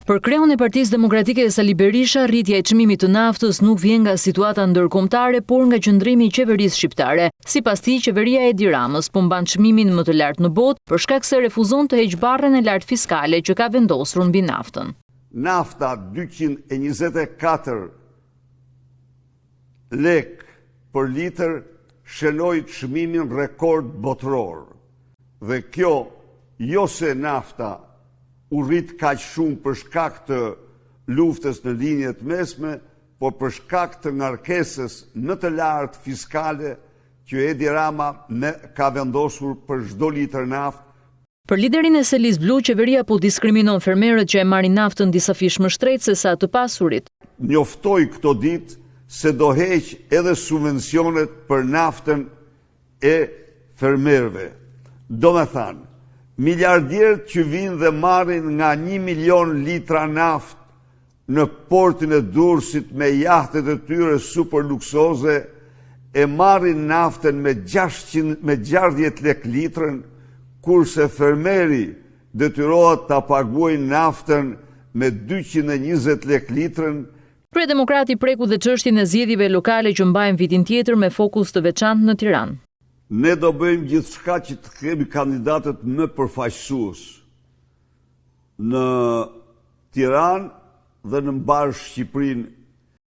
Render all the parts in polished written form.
Për kreun e Partisë Demokratike Sali Berisha, rritja e çmimit të naftës nuk vjen nga situata ndërkombëtare, por nga qëndrimi i qeverisë shqiptare. Sipas tij, qeveria e Edi Ramës po mban çmimin më të lartë në botë, për shkak se refuzon të heqë barrën e lartë fiskale që ka vendosur mbi naftën. Nafta 224 lekë për litër shënoi çmimin rekord botëror. Dhe kjo jo se nafta u rrit kaq shumë për shkak të luftës në Lindje të Mesme, por për shkak të ngarkesës më të lartë fiskale që Edi Rama ka vendosur për çdo litër naftë. Për liderin e selisë blu, qeveria po diskriminon fermerët që e marrin naftën disafish më shtrenjtë se sa të pasurit. Njoftoi këto ditë se do heqë edhe subvencionet për naftën e fermerëve. Domethënë, miliardierët që vijnë dhe marrin nga 1 milion litra naftë në portin e Durrësit me jahtet e tyre super luksoze, e marrin naftën me 600 me 60 lek litrën, kurse fermeri detyrohet ta paguajë naftën me 220 lek litrën. Kryedemokrati preku dhe çështjen e zgjedhjeve lokale që mbahen vitin tjetër me fokus të veçantë në Tiranë. Ne do bëjmë gjithçka që të kemi kandidatët më përfaqësues në Tiranë dhe në mbarë Shqipërinë.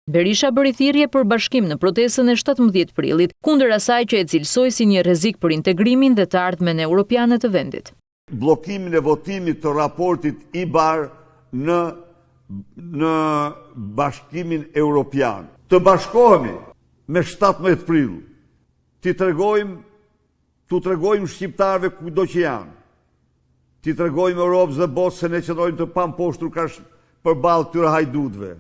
Berisha bëri thirrje për bashkim në protestën e 17 prillit, kundër asaj që e cilësoi si një rrezik për integrimin dhe të ardhmen europiane të vendit. Bllokimin e votimit të raportit IBAR në në Bashkimin Europian. Të bashkohemi me 17 prill, t'i tregojmë t'u tregojmë shqiptarëve kudo që janë. T'i tregojmë Europës dhe botës se ne qëndrojmë të pamposhtur karshi përballë këtyre hajdutëve.